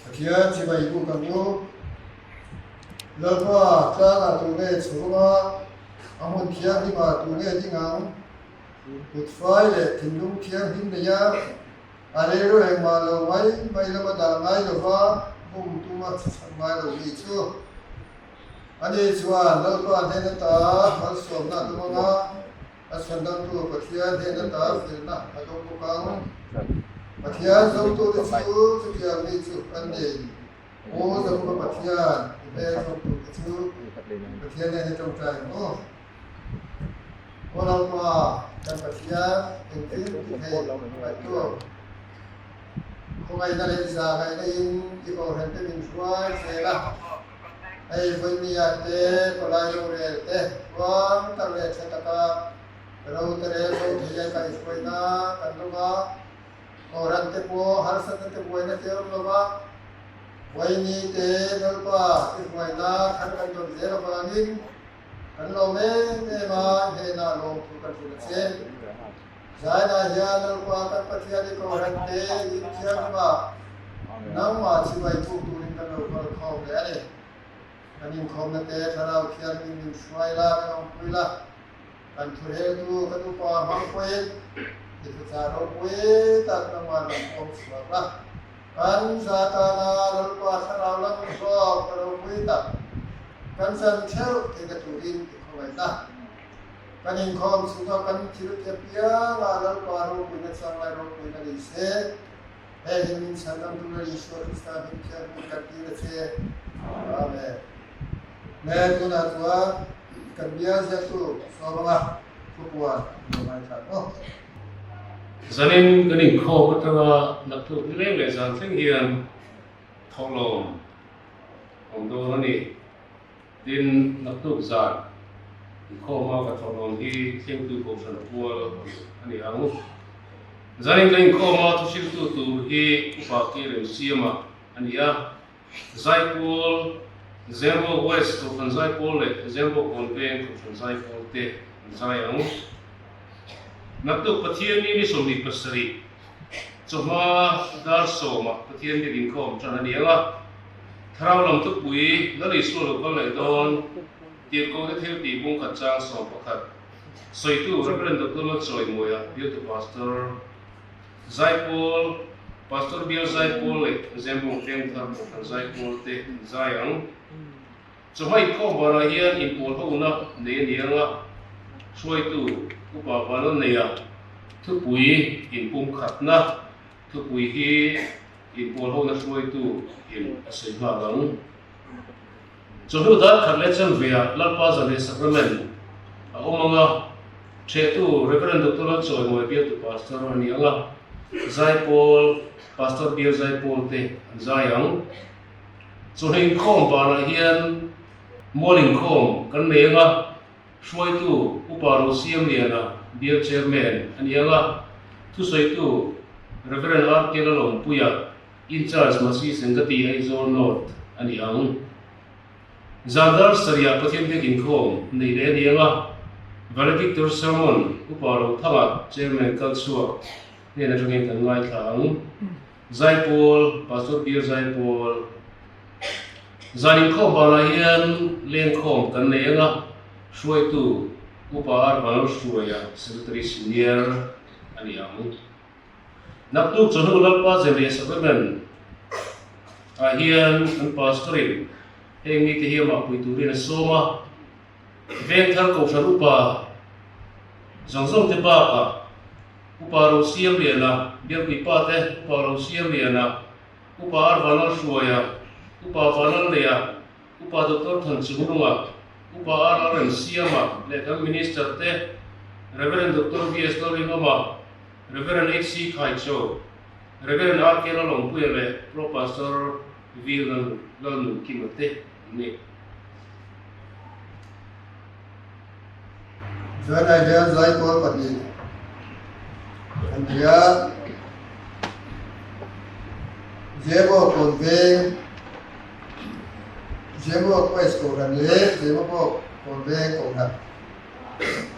Pathian chibai buk ang u. Lalpa, tlangah tu nge chhunga a hmun thianghlimah tu nge ding ang? Kut fai leh thinlung thianghlim neia a rilru engmah lo mai mai lama dah ngai lova bum tuma chhak ngai lo mi chu. Ani chuan Lalpa hnen ata malsawmna a tum anga a chhandamtu Pathian hnen ata felna a dawng bawk ang. Pathian zawngtute chu chutiang mi chu an ni. Aw Jakoba Pathian, i hmel zawngtute chu Pathian nen i tawngtai ang aw. Aw Lalpa, kan Pathian, engkim ti thei ngaihtuah. Khawngaihna leh zahngaihna in i kohhran te min hruai zel a, hei vawinia te pawlai rorel te tluang tak leh tha taka ro te rel zo thei a kaihhruaina kan rawng a, kohhran te pawh harsatna te buaina te awm lova vawiini te Lalpa i hruaina thar kan dawn zel avangin kan lawm em em a, i hnenah lawmthu kan hrilh a che. Zainah hian Lalpa kan Pathian i kohhran te in thianghlimah nangmah chibai buk turin kan lo kal khawm leh a ni. Kan inkhawmna te Thlarau Thianghlim min hruai la, kan awmpui la, kan thuheltu kan upa hmang pawhin i thuchah ropui tak nangmah rawn awm chhuak la. Kan za tana Lalpa Thlarau lam hlawk ka ropui tak kan chan theuh theihna turin i khawngaih la. Kan inkhawm chhunga kan thil te pianga Lalpa ropuina chang lai ropuina ni se, hei hi min chhandam tura Isua Krista hming thiam hming kan tir a che. Amen. Le tunah chuan kan bia ziaktu Sawmanga thupuan lo ngaithla ang aw. Zanin kan inkhawm atanga naktuk nileng leh zan thleng hian thawhlawm awm dawn a ni. Tin, naktuk zan inkhawma ka thawhlawm hi thlengtu Kohhran pual a ni ang. Zanin ka inkhawma thuhriltu tur hi Upa Ki Remsiama a ni a, Zaipawl, Zembo West Kohhran Zaipawl leh Zembo Kawnveng Kohhran Zaipawl te an zai ang. Naktuk Pathianni ni 27 chawhma dar sawmah Pathian biak inkhawm tan a ni ang a. Thlarau lam thupui Lal Isua lo kal leh dawn Tirhkohte thil tih bung khat chang 11 sawitu Rev. Doctor Lalchawimawia bialtu Pastor Zaipawl Pastor Bial Zaipawl leh Zembawng Vengthar Kohhran Zaipawl te an zai ang. Chawhma inkhawm banah hian inpawl hona nei a ni ang a, hruaitu Upa Vanlalneia thupui inpumkhatna thupui hi Inpawl hona hruaitu in a sawi nghal ang. Chawhnu dar khat leh chanveah Lalpa Zanriah Sacrament a awm ang a, ṭhehtu Rev. Doctor Lalchawimawi bialtu Pastor a ni ang a, Zaipawl Pastor Bial Zaipawl te an zai ang. Chawhnu inkhawm banah hian mual inkhawm kan nei ang a, Hruaitu Upa Rosiamliana, Bial Chairman a ni ang a, thusawitu Rev. RK Lalawmpuia, In-charge Masi Sengati Aizawl North a ni ang. Zan dar sarihah Pathian biak inkhawm neih leh a ni ang a, Valedictory Sermon Upa Rothanga, Chairman kalchhuak hnen atangin kan ngaithla ang. Zaipawl, Pastor Bial Zaipawl. Zan inkhawm banah hian lengkhawm kan nei ang a, hruaitu Upa R. Vanlalhruaia, Secretary Senior a ni ang. Naktuk chawhnu Lalpa Zenriah Sacrament ah hian an Pastor-in heng mite hi amah pui turin a sawm a, Vengthar Kohhran Upa zawng zawng te bakah Upa Rosiamliana, Bialpui Pa te Upa Rosiamliana, Upa R. Vanlalhruaia, Upa Vanlalneia, Upa Doctor Thanchungnunga, Upa R. Lalremsiama leh kan Minister te, Rev. Doctor VS Lalrinawma, Rev. HC Khaicho, Rev. RK Lalawmpuia leh Pro Pastor V. Lalnunkima te an ni. Zanah hian zaipawl pahnih an ni a, Zemawk rawn veng, Zemawk West Kohhran leh Zemawk rawn veng Kohhran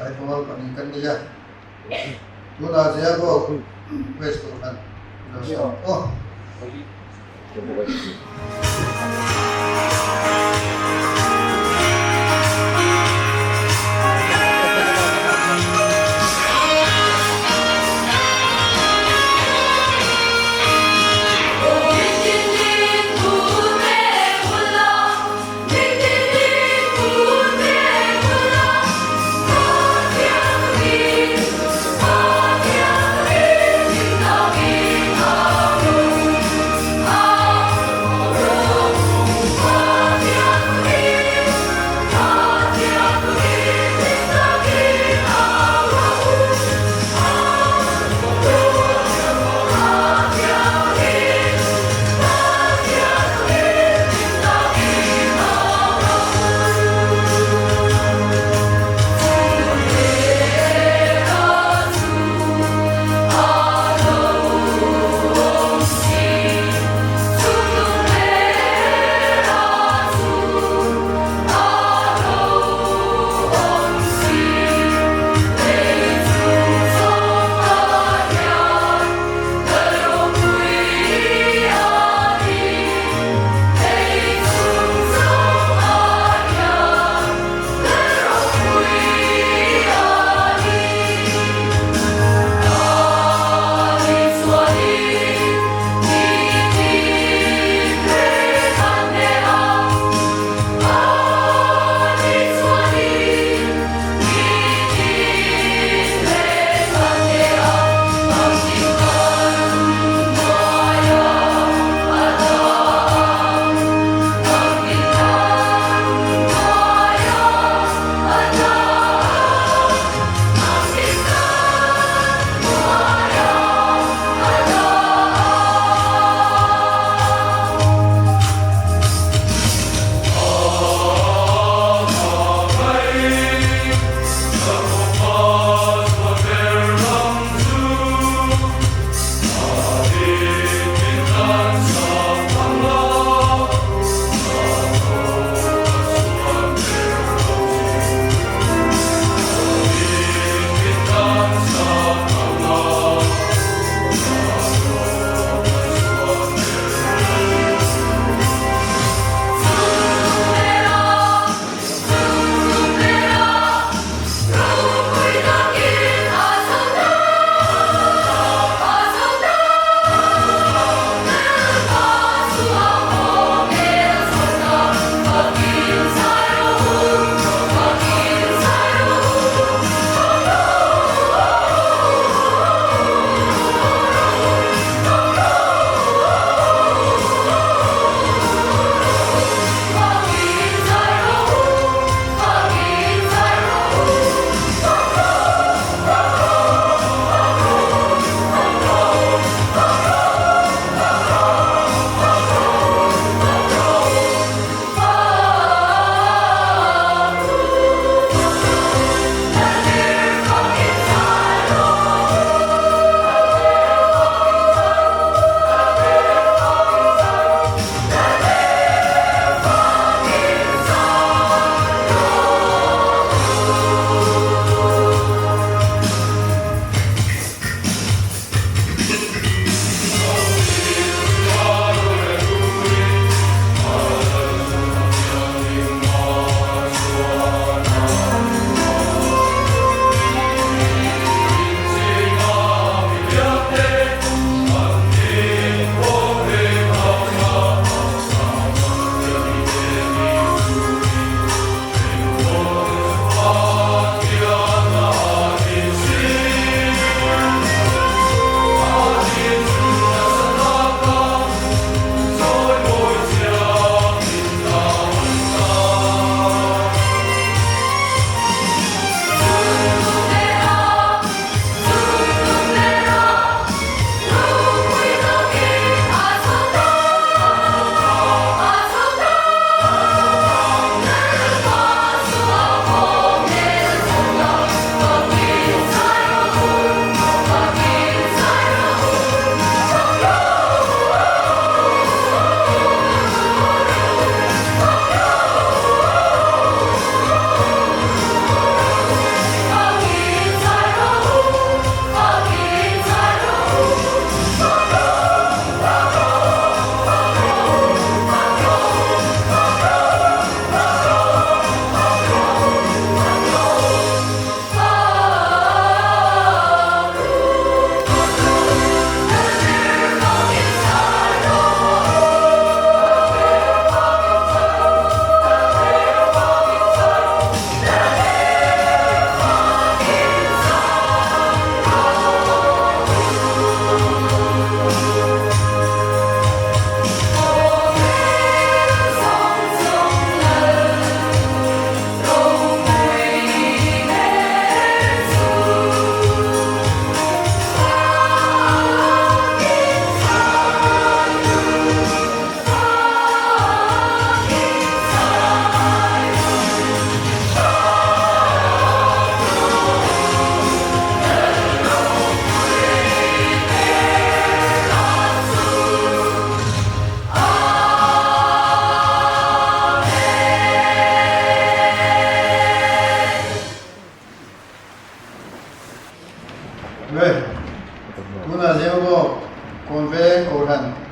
zaipawl pahnih kan nei a, tunah Zemawk West Kohhran lo sawm aw.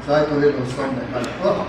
Zai turin lo sawm leh nghal ang aw.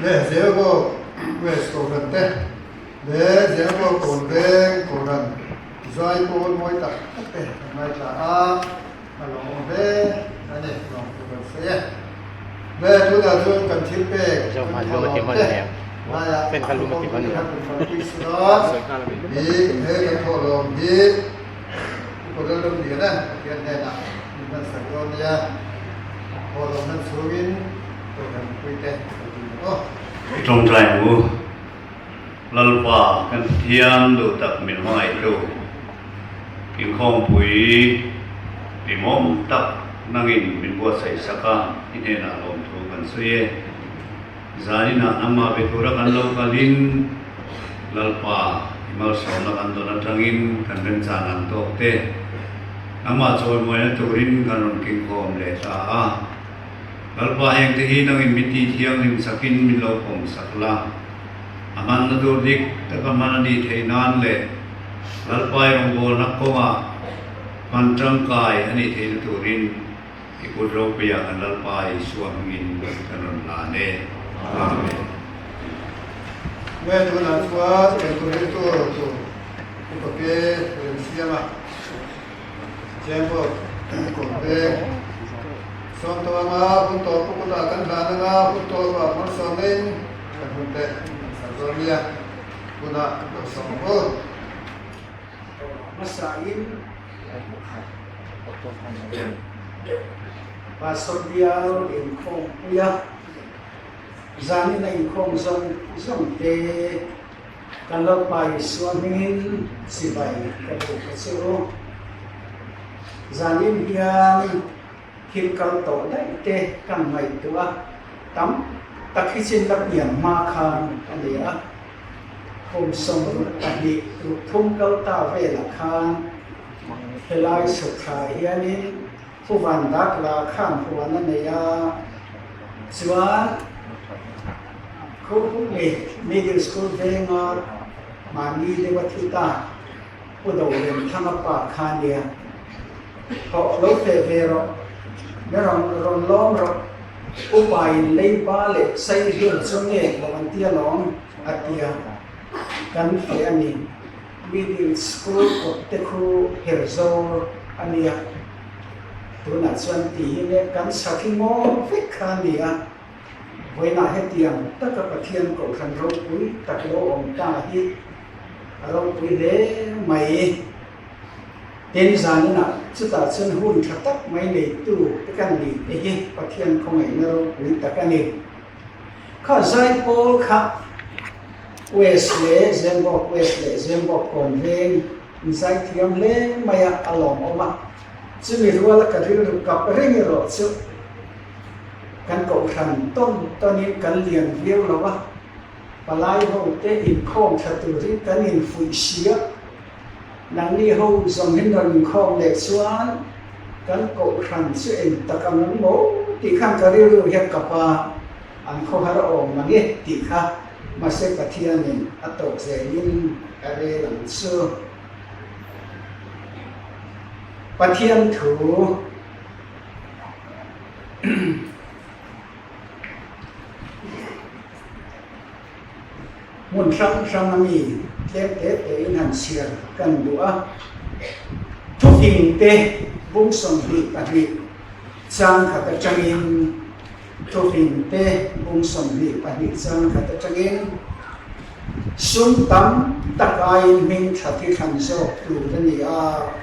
Le Zelbawk West Kohhran te leh Zelbawk Kawn Veng Kohhran zai pawl mawi tak tak te kan ngaithla a, a lawmawm hle a ni, lawmtu kan sawi e. Le tunah chuan kan thil pek kan thawhlawm te laiah thawhlawm te kha kan kalpui sun a, hi he kan thawhlawm hi Upa Lalramliana Pathian hnenah min hmansak dawn nia, thawhlawm hman chhungin Kohhran mipuite ka ti ang aw. I tawngtai ang u. Lalpa kan Pathian duh tak min hmangaihtu, inkhawmpui hlimawm tak nangin min buatsaih sak a, i hnenah lawmthu kan sawi e. Zaninah nangmah ve tura kan lo kalin Lalpa i malsawmna kan dawn atangin kan remchan ang tawk te. Nangmah chawimawina turin kan rawn kingkhawm leh ta a. Lalpa hengte hi nangin min tih thianghlim sakin min lo pawm sak la. A hmanna tur dik taka hman a nih theih nan leh Lalpa i rawngbawlna kawngah hman tangkai a nih theihna turin i kut ropuiah kan Lalpa Isua hmingin kan rawn hlan e. Amen. Nge tunah chuan eitur hi tur tur upa pe rem siam a, Chengkaw kawr peng sawm tawh anga hun tawp pu kutah kan hlan anga hun tawp ah malsawmin kan hun te kan sar dawn nia hunah lo sawm ang u. Hmasain Pastor Bial inkhawmpuia zanin a inkhawm zawng zawng te Kan Lalpa Isua hmingin chibai ka buk a che u. Zanin hian thil kal tawh daih te kan ngaihtuah a, tam tak hi chin la pian hma khan a ni a. Kum 22 ruk thum kal ta velah khan helai chhukthla hianin Thuvan dak la khan huan a nei a, chuan Khuhhukli Middle School venga mahni deuh a thi ta Pu Doremthanga pa kha nia, Thawh lo feh ve rawh, mi rawn rawn lawm rawh, upain leiba leh sei hian chu nge lo an tia lawm a tia kan feh a ni. Middle School kawt te khu her zawr a nia. Tunah chuan tih hi le kan sakhi maw vek kha a ni a. Vawiinah hetiang taka Pathian Kohhran ropui tak lo awm ta hi a ropui hle mai. Tin, zaninah chutah chuan hun tha tak mai neitu te kan ni te hi Pathian khawngaihna ropui tak a ni. Kha zaipawl kha West leh Zembawk West leh Zembawk kawn veng in zaithiam hle mai a, a lawmawm a. Chumi ruala ka rilru kap reng erawh chu kan kohhran tawn tawnin kan lian viau lo a, palai ho te inkhawm tha turin kan infuih si a, nangni ho zawng hin rawn inkhawm leh chuan kan kohhran chu eng tak ang ang maw tih khan ka rilru hian ka pa an khawhar awm mang e tih kha mahse Pathianin a tawk zelin ka rel ang chu. Pathian thu hmun hrang hrang a mi tlem te te in han chhiar kan duh a, thufing te bung 22 chang khat atangin thufing te bung 22 chang khat atangin sum tam tak aiin hming tha thi thlan zawk tur a ni a,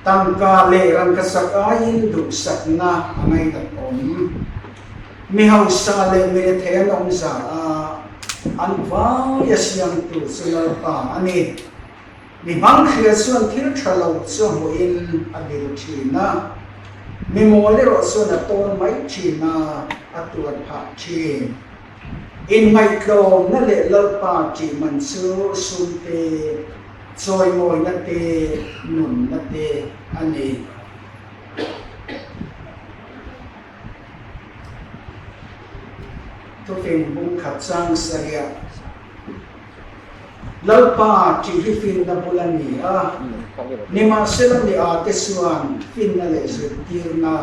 tangka leh rangkachak aiin duhsakna a ngainat awm. Mi hausa leh mi rethei an awm za a, an vai a siamtu chu Lalpa a ni. Mi hmang hria chuan thil tha lo chu a hmuhin a bil thin a, mi mawl erawh chuan a tawn mai thin a, a tuar phah thin. Inngaihtlawmna leh Lalpa tih man chu sum te, chawimawina te, nunna te a ni. Thufing bung khat chang sarih Lalpa tih hi finna bul a ni a, nimahsela mi a te chuan finna leh zirtirna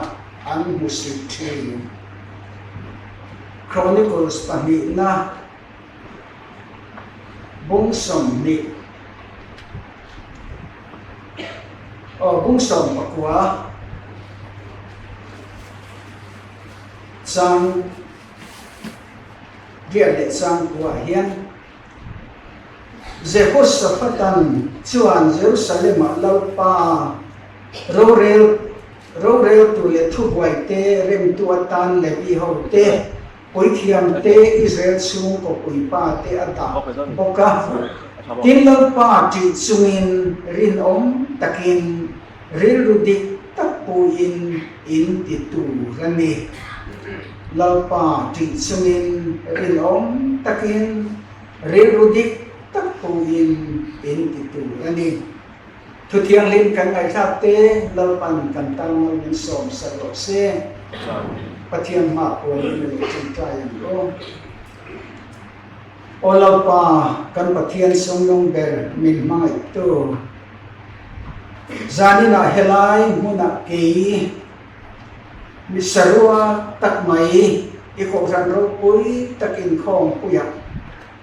an hmu sit thin. Chronicles pahnihna bung 20 aw bung 19 chang riat leh chang kuah hian Jehoshaphat-an chuan Jerusalem-ah Lalpa rorel roreltu leh thubuaite remtu atan Levi hote Puithiam te, Israel chhungkaw puipa te a dah bawk a. Tin, Lalpa ṭih chungin rinawm takin rilru dik tak puiin in ti tur a ni. Lalpa ṭih chungin rinawm takin rilru dik tak puiin in ti tur a ni. Thu thianghlim kan ngaihthlak te Lalpan kan tan mal min sawm sak rawh se. Pathian hma puanin a lo ṭawngṭai ang aw. Aw Lalpa, kan Pathian sawmlawng ber min hmangaihtu, zaninah helai hmunah kei mi sarua tak mai i kohhran ropui tak inkhawmpuiah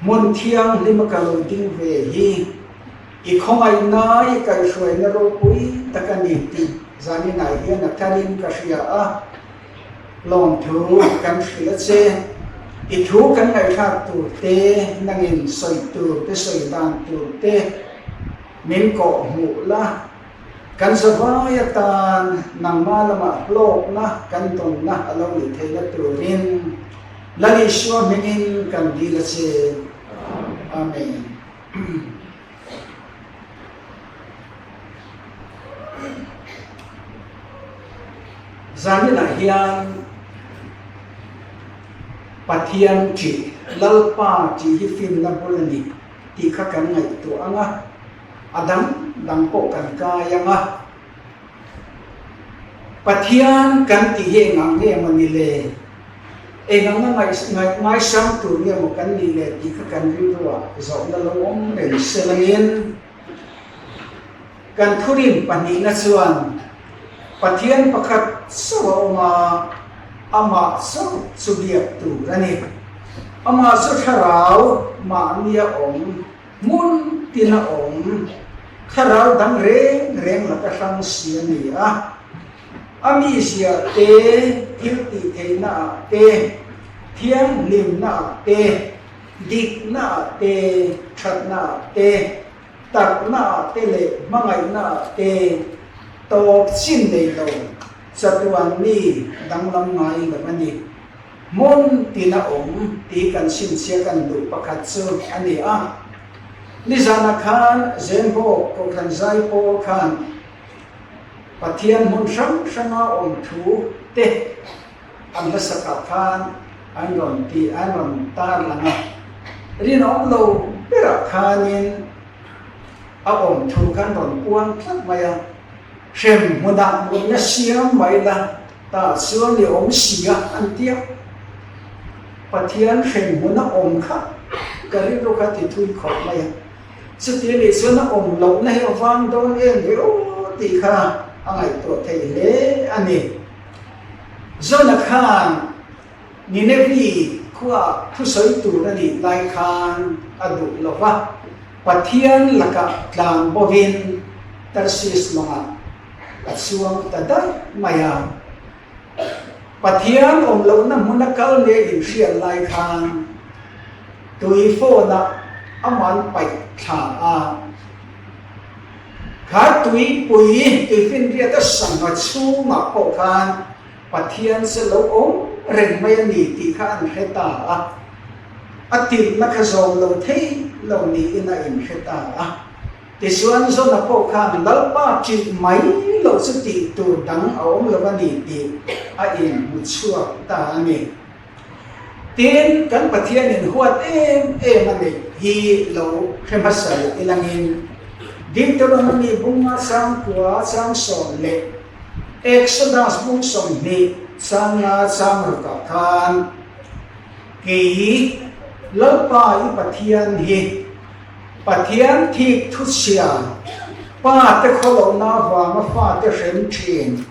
hmun thianghlim a ka lo ding ve hi i khawngaihna i kaihhruaina ropui tak a ni tih zaninah hian a tharin ka hria a. Lawmthu kan hrilh a che. I thu kan ngaihthlak tur te, nangin sawi tur te, sawi dan tur te min kawh hmuh la. Kan zavai atan nangmah lamah hlawkna kan dawnna a lo nih theihna turin Lal Isua hmingin kan dil a che. Amen. Zaninah hian Pathian ṭih, Lalpa ṭih hi finna bul a ni tih kha kan ngaihtuah ang a, a dang dang pawh kan kai ang a. Pathian kan tih hi engang nge maw ni le? Engang a ngaisang tur nge maw kan nih le tih kha kan rilruah zawhna lo awm reng se langin kan thurin pahnihna chuan Pathian pakhat chauh a awm a, amah chauh chu biak tur a ni. Amah chu thlarau mahnia awm Hmun tin a awm. Thlarau dang reng reng laka hrang si a ni a. A mizia te, thil tih theihna ah te, thianghlimna ah te, dikna ah te, thatna ah te, takna ah te leh hmangaihna ah te tawp chin nei lo chatuan mi danglam ngai lo a ni. Hmun tin a awm tih kan chhinchhiah kan duh pakhat chu a ni a. Nizanah khan Zembawk Kohhran Zaipawl khan Pathian hmun hrang hranga awm thu te an hlasakah khan an rawn ti an rawn tar lang a. Rinawm lo berah khanin a awm thu khan rawn puang tlat mai a. Hrem hmunah mutna siam mai la. Tah chuan i awm si a, an ti a. Pathian hremhmun a awm kha ka rilru kha ti thui khawp mai a. Chuti a nih chuan a awm lohna hi a vang dawn em ve aw tih kha a ngaihtuah theih hle a ni. Jona khan Ninevi khuaah thusawi tur a nih lai khan a duh lo va, Pathian lakah tlan bovin Tarsis lawngah A chuang ta daih mai a. Pathian awm lohna hmuna kal leh inhriat lai khan tui phone ah aman paih thla a. Kha tuipui tuifinriat a sangha chhungah pawh khan Pathian che lo awm reng mai a ni tih kha an hre ta a. A tirhna kha zawm lo thei lo niin a inhre ta a. Tichuan Jona pawh khan Lalpa ṭih mai loh chu tih tur dang a awm lo a ni tih a inhmu chhuak ta a ni. Tin, kan Pathianin huat em em a neih hi lo hre hmasa leh ilangin Deuteronomy bunga chang kua chang sawm leh Exodus bung 20 chang nga chang rukah khan kei Lalpa i Pathian hi Pathian thik thuchhia, pa te khawlohna avanga fate hrem thin,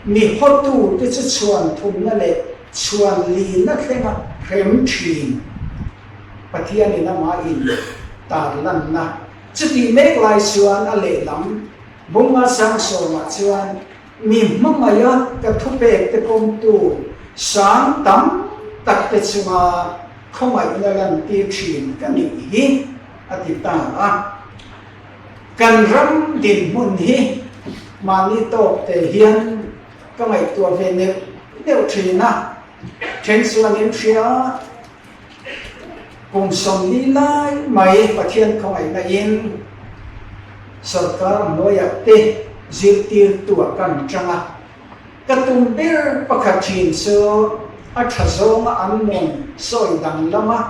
mi hawtu te chu chhuan thumna leh chhuan lina thlenga hrem thin Pathianin amah in tarlanna chutih mek lai chuan a lehlam Bunga Sangsawmah chuan mi hmangaih ka thupek te pawmtu sang tam tak te chunga khawngaihna lantir thin ka nih hi, a ti ta a. Kan ram dinhmun hi mahni tawk te hian ka ngaihtuah ve neuh neuh thin a, then chuan in hria a, kum 40 lai mai Pathian khawngaihna in sorkar hnuaiah te zirtirtu ah kan tang a. Ka tum ber pakhat thin chu a tha zawnga an nun sawi danglam a,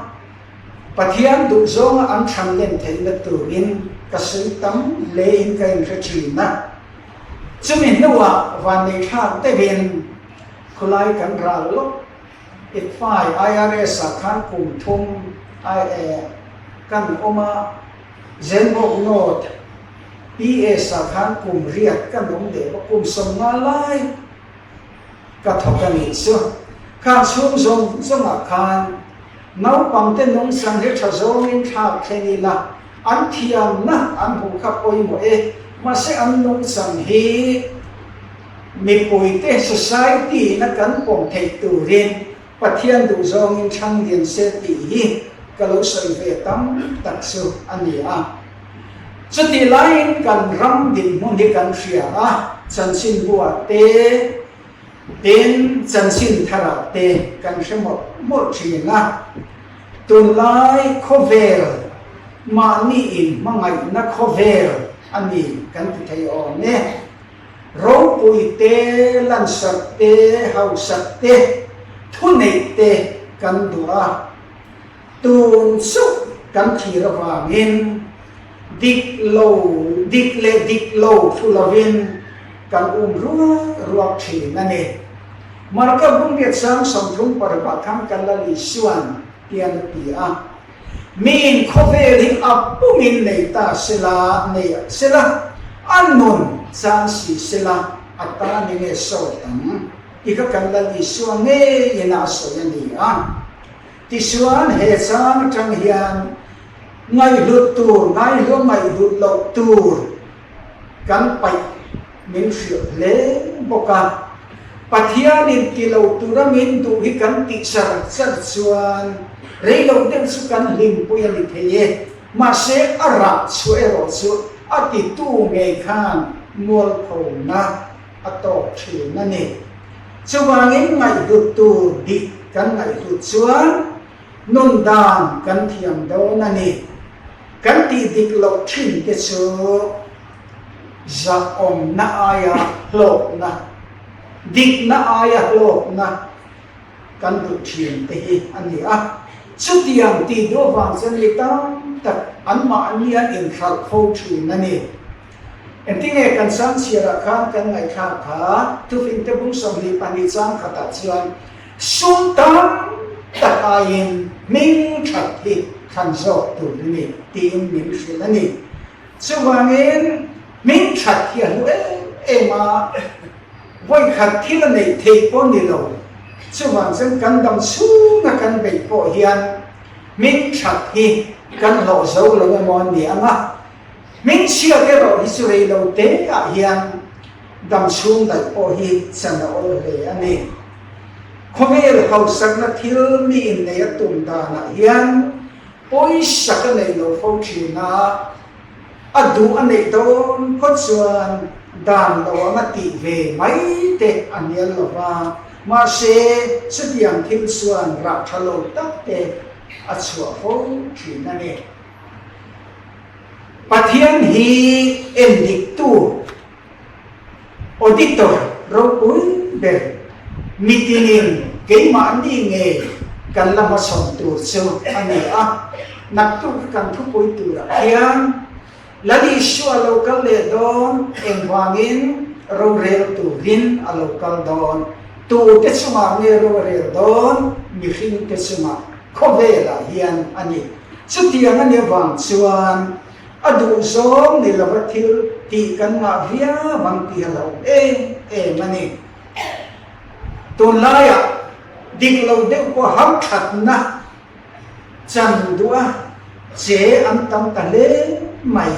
Pathian duh zawnga an than len theihna turin. ka sawi tam hlein ka inhre thin a. Chumi hnuah vanneihthlak deuhin khulai kan ral lawk ICFAI IRS ah khan kum thum ai kan awm a, Zenbawk North PS ah khan kum riat kan awm leh bawk, kum 50 lai ka thawk a nih chu. Khan chhung zawng zawngah khan naupangte nungchang hi tha zawngin thlak thleng ila an thiamna an hmuh kha pawimawh e, mahse an nungchang hi mipuite society ina kan pawm theih turin Pathian duh zawngin thlang lian se tih hi ka lo sawi ve tam tak chu a ni a. Chutih laiin kan ram dinhmun hi kan hria a, chanchinbua te, tin chanchin tharah te kan hre mawlh mawlh thin a. Tunlai khawvel mahni inhmangaihna khawvel a ni kan ti thei awm e. Ropui te, lansak te, hausak te, thuneih te kan duh a, tun chu kan thlir avangin dik lo, dik leh dik lo thu lovin kan um ruak ruak thin a ni. Marka Bungriat sang 36 khan kan la Lisuan tian a ti a, Miin khawvel hi a pumin nei ta sela, nei sela, a nun chan si sela, a tan enge sawt ang? Ti kha kan Lal Isua ngeiin a sawi a ni a. Tichuan he chang atang hian ngaihhlut tur, ngaihlu ngaihhlut loh tur kan paih min hrilh hle bawk a. Pathianin ti lo tura min duh hi kan tih char char chuan rei lo deuh chu kan hlimpui a ni thei e. Mahse a rah chhuah erawh chu a titu ngei khan mualphona a tawk thin a ni. Chuvangin ngaihhlut tur dik kan ngaihhlut chuan nun dan kan thiam dawn a ni. Kan tih dik loh thin te chu zahawmna aia hlawkna, dikna aia hlawkna kan duh thin te hi a ni a. Chutiang tih duh avang chuan mi tam tak anmahni an inhralh fo thin a ni. Engtinge kan changchhiarah khan kan ngaihthlak kha thufingte bung 22 chang khatah chuan sum tam tak aiin hming that hi thlan zawk tur a ni tiin min hrilh a ni. Chuvangin hming that hi a hlu em em a, vawikhat thil a neih theih pawh ni lo. Chuvang chuan kan dam chhunga kan beih pawh hian hming that hi kan hlawh zo lo emaw a ni ang a. Hmingchhiat erawh hi chu rei lo te ah hian dam chhung daih pawh hi chan a awl hle a ni. Khawvel hausakna thil mi innei a tum danah hian pawisa ka nei lo fo thin a, a duh a neih dawn phawt chuan dan lo anga tih ve mai te a hnial lo va, mahse chutiang thil chuan rah tha lo tak te a chhuah fo thin a ni. Pathian hi endiktu, auditor, ropui ber, mitinin keimahni nge kan la hmasawn tur chu a ni a. Naktuk kan thupui turah hian Lal Isua lo kal leh dawn, engvangin rorel turin a lo kal dawn, tute chungah nge rorel dawn, mihringte chungah khawvelah hian a ni. Chutiang a nih avang chuan a duhzawng ni lova thil tih kan ngah viau ang tih a lo awm em em a ni. Tunlaiah dik lo deuh pawh hamthatna chan duh a che an tam ta hle mai.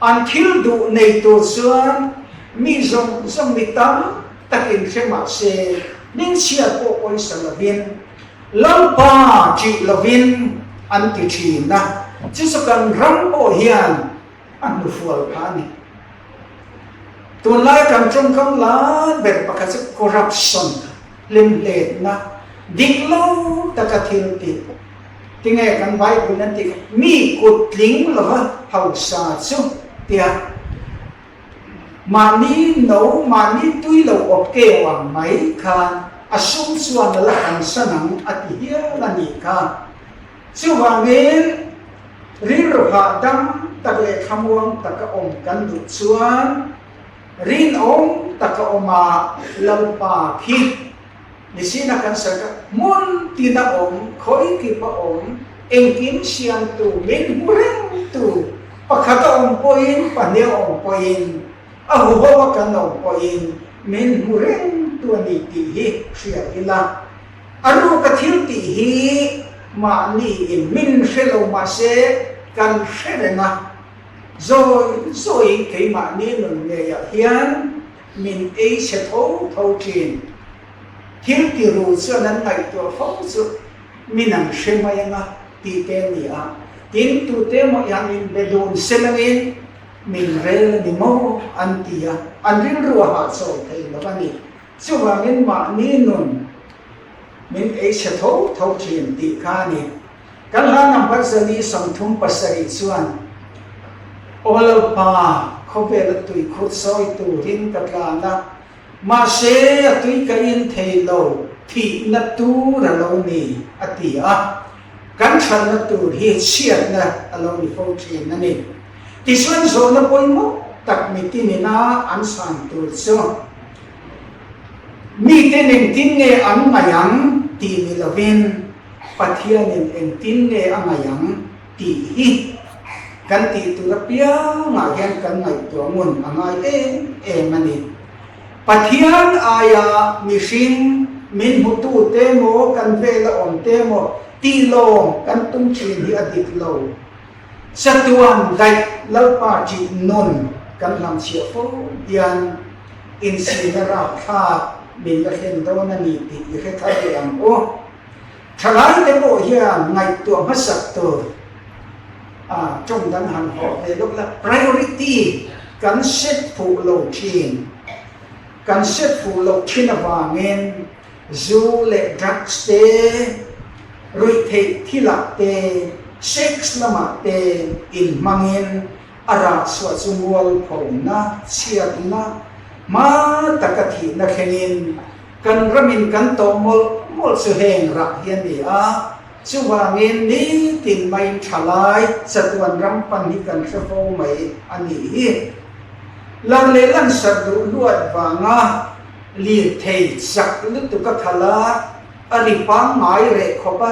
An thil duh nei tur chuan mi zawng zawng mi tam takin hre mah se hmingchhiat pawh pawisa lovin Lalpa ṭih lovin an ti ṭhin a, chu chu kan ram pawh hian a hnufual phah a ni. Tunlai kan ṭawngkam lai ber pakhat chu corruption, hlimhletna, dik lo taka thil tih. Tinge kan Bible in an tih kha, mi kut tling lova hausa chu tia Mahni no, mahni tui lo awp keu ang mai khan a sum chuan a la hansan ang a ti hial a nih kha. Chuvangin rilru hahdam tak leh thlamuang taka awm kan duh chuan rinawm taka awma Lalpa khi Nisina kan sawi kha hmun tina awm, khawi kipa awm, engkim siamtu, min hmu rengtu, pakhat a awm pawhin, pahnih a awm pawhin, a huho a kan awm pawhin min hmu rengtu a ni tih hi hria ila. A ruka thil tih hi mahni in min hre lo mahse kan hre reng a, zawi zawiin keimahni nun ngeiah hian Min ei chhe tho tho thin. Thil ti ru chuan an ngaihtuah fo chu min an hre mai anga tih te a ni a. Tin, tute emaw hian min be dun se langin min rel a ni maw an ti a, an rilru a hahchawl thei lo a ni. Chuvangin mahni nun min ei chhe tho tho thin tih kha a ni. Kan hla number 437 chuan, Aw Lalpa, khawvela tui khut sawi turin ka tlan a, mahse a tui ka in thei lo, thihna tur a lo ni, a ti a. Kan thatna tur hi chhiatna a lo ni fo thin a ni. Tichuan zawhna pawimawh tak mitinina an chhan tur chu, Miten engtin nge an ngaih ang tih ni lovin, Pathianin engtin nge a ngaih ang tih hi kan tih tur apiangah hian kan ngaihtuah ngun a ngai em em a ni. Pathian aia mihring min hmutu te maw, kan vela awm te maw tih lawm kan tum thin hi a dik lo. Chatuan daih Lalpa ṭih nun kan hlamchhiah fo hian inchhirna rapthlak min la thlen dawn a ni tih i hre thar leh ang u. Thalaite pawh hian ngaihtuah hmasak tur a tawng dang han hawh ve lawk la, priority kan set fuh lo thin. Kan set fuh loh thin avangin zu leh drugs te, ruihtheih thilah te, sex lamah te inhmangin a rah chhuah chu mualphona, chhiatna, hma taka thihna thlengin Kan ramin kan tawh mawlh mawlh chu heng rah hi a ni a, chuvangin nitin maiin tha lai chatuan ram pan hi kan hre fo mai a nih hi. Lar leh lansarh duh luat vanga lirthei chak lutuk a khalh a, a ri pangngai reh khawp a,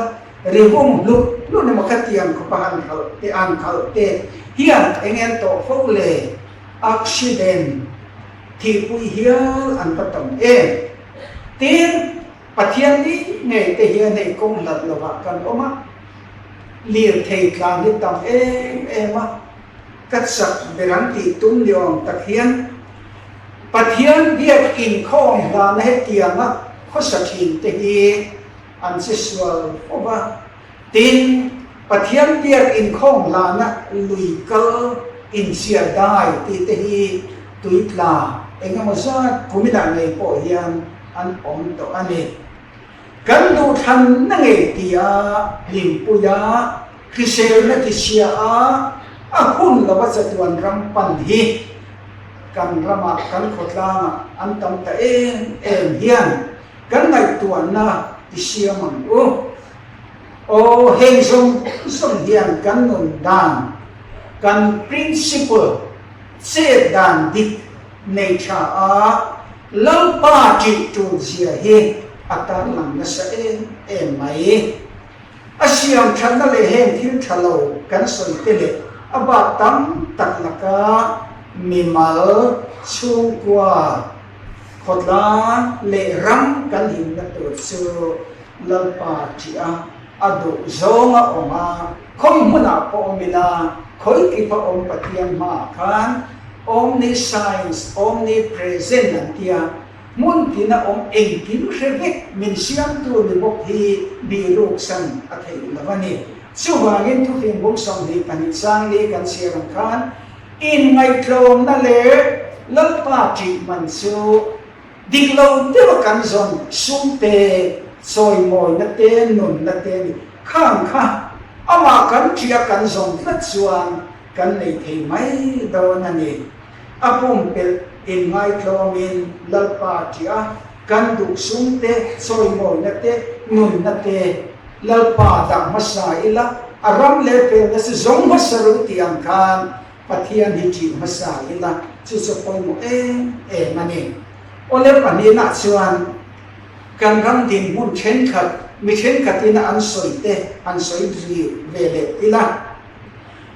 ri hung hlut hlut emaw khatiang khawp a han khalh te an khalh te hian eng en tawh fo le, accident. Thihpui hial an va tam em? Tin, Pathian ni ngei te hian hei kawng hlat lovah kan awm a, lirthei tlan hi tam em em a, ka chak ber an tih tum ni awm tak hian Pathian biak inkhawm hlana hetianga khawsa thin te hi an che sual fo va. Tin, Pathian biak inkhawm hlana lui kal inchhiar dai tih te hi tui tla eng emaw zat kuminah ngei pawh hian an awm tawh a ni. Kan duhthlanna ngei tia hlimpuia hriselna tichhia a, a hun lova chatuan ram pan hi kan ramah kan khawtlangah an tam ta em em hian kan ngaihtuahna ti siam ang u. Aw, heng zawng zawng hian kan nun dan, kan principle, chet dan dik nei tha a, Lalpa ṭih ṭul zia hi a tarlang nasa em em mai. A siam ṭhatna leh heng thil ṭha lo kan sawi te leh a bak tam tak laka mimal chhungkua, khawtlang leh ram kan himna tur chu Lalpa ṭih a, a duh zawng a awm a, khawi hmunah pawh awm ila, khawi kipa awm Pathian hmaah khan omniscience, omnipresent an ti a, hmun tina awm engkim hre vek min siamtu ni bawk hi bihruksan a theih lo a ni. Chuvangin thufing bung 22 sang li kan chhiar ang khan inngaihtlawmna leh Lalpa ṭih man chu Dik lo deuh a kan zawn sum te, chawimawina te, nunna te a ni. Khang kha amah kan ṭih a kan zawn tlat chuan kan nei thei mai dawn a ni. A pumpelh inngaitlawmin Lalpa ṭih a kan duh sum te, chawimawina te, nunna te Lalpa dah hmasa ila. A ram leh pelna chu zawng hmasa ru tih ang khan Pathian hi ṭih hmasa ila chu chu pawimawh em em a ni. Awle pahnihna chuan kan ram dinhmun ṭhenkhat mi ṭhenkhatin an sawi te han sawi ri ve leh ila.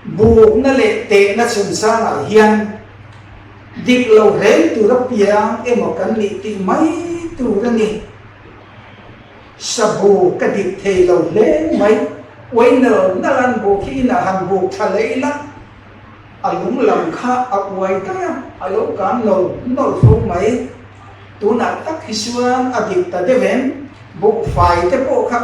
Bukna leh tehna chungchangah hian dik lo reng tur apiang emaw kan nih tih mai tur a ni. Sabu ka dik thei lo hle mai. Uai nal nal an buk hi inah han buk tha leh ila, a lung lam kha a uai daih a, a lo kan lo nawlh fo mai. Tunah tak hi chuan a dik ta deuh em? Bukfai te pawh kha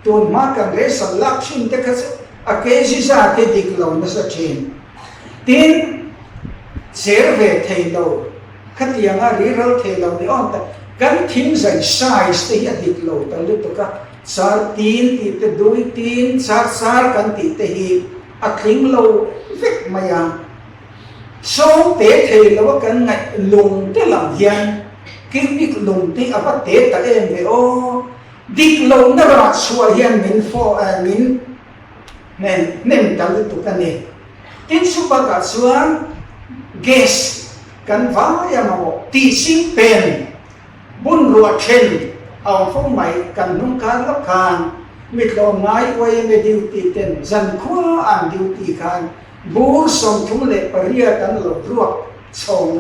tun hma kan resal lak thin te kha chu A kg zat hi dik lo nasa thin. Tin, cher ve thei lo, khatianga riral thei lo ni awm tak, kan thing zai size te hi a dik lo ta lutuk a, char tin tih te, dui tin, char char kan tih te hi a tling lo vek mai a. Sawm te thei lo a kan ngaih lung te lam hian cubic lung te a va te ta em ve aw. Dik lohna rah chhuah hian min fawh eh min hnem hnem ta lutuk a ni. Tin chu bakah chuan gas kan vai a mamawh tih ching pen bunruah then a awm fo mai kan hnung khan lawk khan mitlawm ngai yma duty ten zankhua an duty khan bur 38 an lo ruak chhawng.